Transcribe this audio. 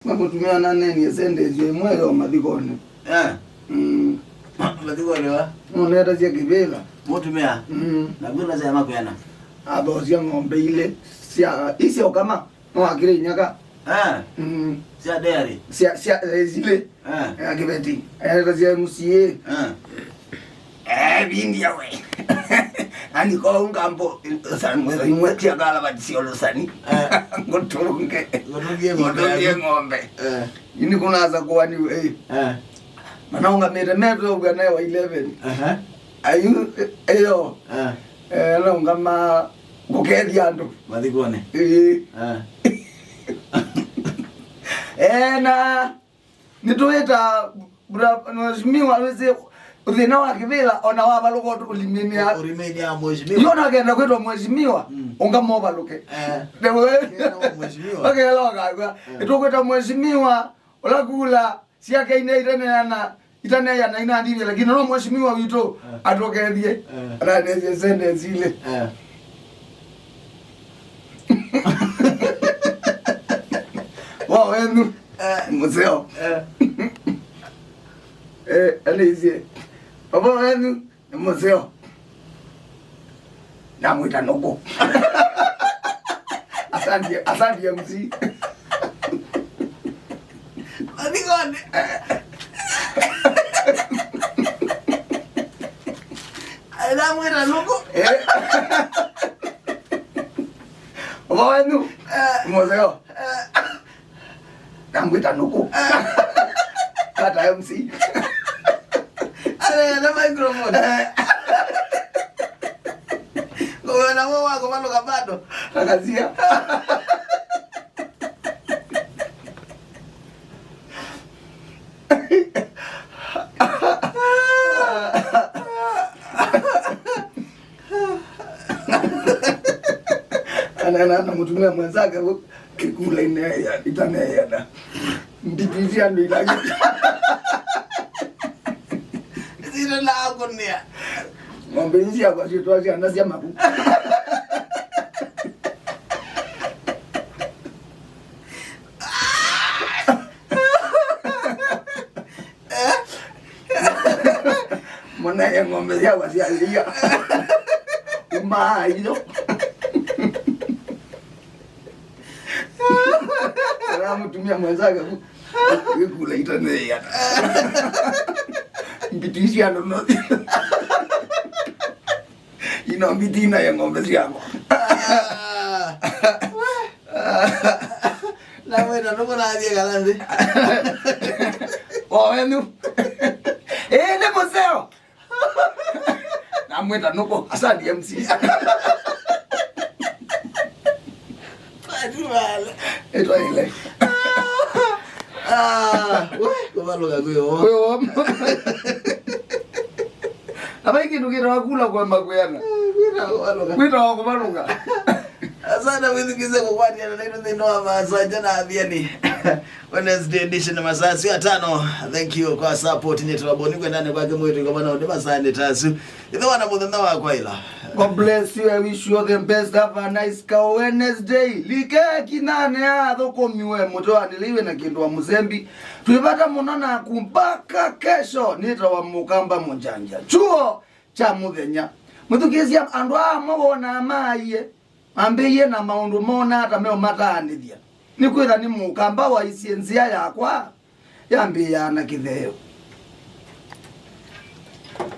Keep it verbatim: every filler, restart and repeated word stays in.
Mamũtumĩa nanenie sentence ĩmwe yo mathikonĩ. Eh. Mm. Mathikonĩ wa? Nũnetasya kĩvĩla. Mũtumĩa? Mm. Na kwĩna sya makwĩana? Athosya ng'ombe ilĩ sya, isya ũkama. No akĩlĩ inyaka. Eh. Mm. Sya dairy? Sya, sya, eh, zilĩ. Eh. Ya kĩveti. Anetasya M C A. Eh. Eh, vindia we. Ani ko ngambo, san, mweza imwe tia kala ba sio lo sani. Eh. Ngotonge. Ngotonge ng'ombe. Ngotonge ng'ombe. Eh. Ini kuna za kwa ni we. Eh. Mana unga mete mete ubwa naye wa eleven. Aha. Ayu, eyo. Eh. Eh, na unga ma kukethia andu. Mathikone. Eh. Eh. Eh, na Nĩtũĩta bra-, mheshimiwa wĩsĩ thĩna wa kĩvĩla ona wavalũka ũlimĩnĩa. Ũlimĩnĩa mheshimiwa. Yona akenda kwĩtwa mheshimiwa, mm, ũnga movalũke. Eh. Ndewe. Kenda wa mheshimiwa. Akela wakagwa. Eh. Nĩtũkwĩta mheshimiwa, ũla kula syake ine iteneana, itaneana inandithia, lakini no mheshimiwa witũ, eh, atũkethie. Eh. Ananethie sentence ile. Eh. Wa wenu. Eh. Mũseo. Eh. Eh, alĩisye. Baba wenu nĩ mũseo. Namwĩta nũkũ. Asante, asante M C. Mathikone. Namwĩta nũkũ. Eh. Baba wenu, eh, mũseo. Eh. Namwĩta nũkũ. Kata M C. Arena microphone. Eh. Ngona wao wako bado kabado. Akazia. Anaenda na mtumia mwenzake, kĩkula ineya, itaneena. Nditithia andũ ilagi. Zina na akonia. Ng'ombe ici ciakwa ciĩtwa ciana cia maku. Mwana ya ng'ombe syakwa syalĩia. Umaa iyo. Aramũtumia mwenzake ku-, kĩkula itaneana. Mbiti icio andũ no. Ino mbiti ina ya ng'ombe syakwa. Ah. Namwĩta nũkũ nathie kana nthĩ. O wenu. Ĩĩ, nĩ mũseo. Namwĩta nũkũ, asante M C. Ĩtwa ile. Ah, we, kũvalũka kwĩ o. Kwĩ o. Na vai kĩndũ kĩtawa kula kwa makwĩana. Kwĩtawa kũvalũka. Kwĩtawa kũvalũka. Asante wĩthukĩse kũkwatĩana naitũ nthĩnĩ wa Masanja na Athiani. Wednesday edition masaa asu atano. Thank you kwa support nĩ tũraboni kwendane kwake mwĩtu kwa bana ũndĩ masaa nĩ tasu. Ithe wana mũthenya wa kwaila. God bless you. I wish you all the best. Have a nice ka Wednesday. Like kinane athũkũmiwe mũtwanĩlĩiwe na kĩndũ wa mũsembi. Twĩvata mũno naku mpaka kesho. Nĩtawa Mũkamba Mũnjanja. Chuo kya mũthenya. Mwĩthukĩĩsya, andũ aa amwe wonaa maaie, mambĩĩie na maũndũ monaa ta meũmataanĩthya. Nĩkwĩtha nĩ Mũkamba waisye, nzĩa yakwa yambĩĩaa na kĩtheo.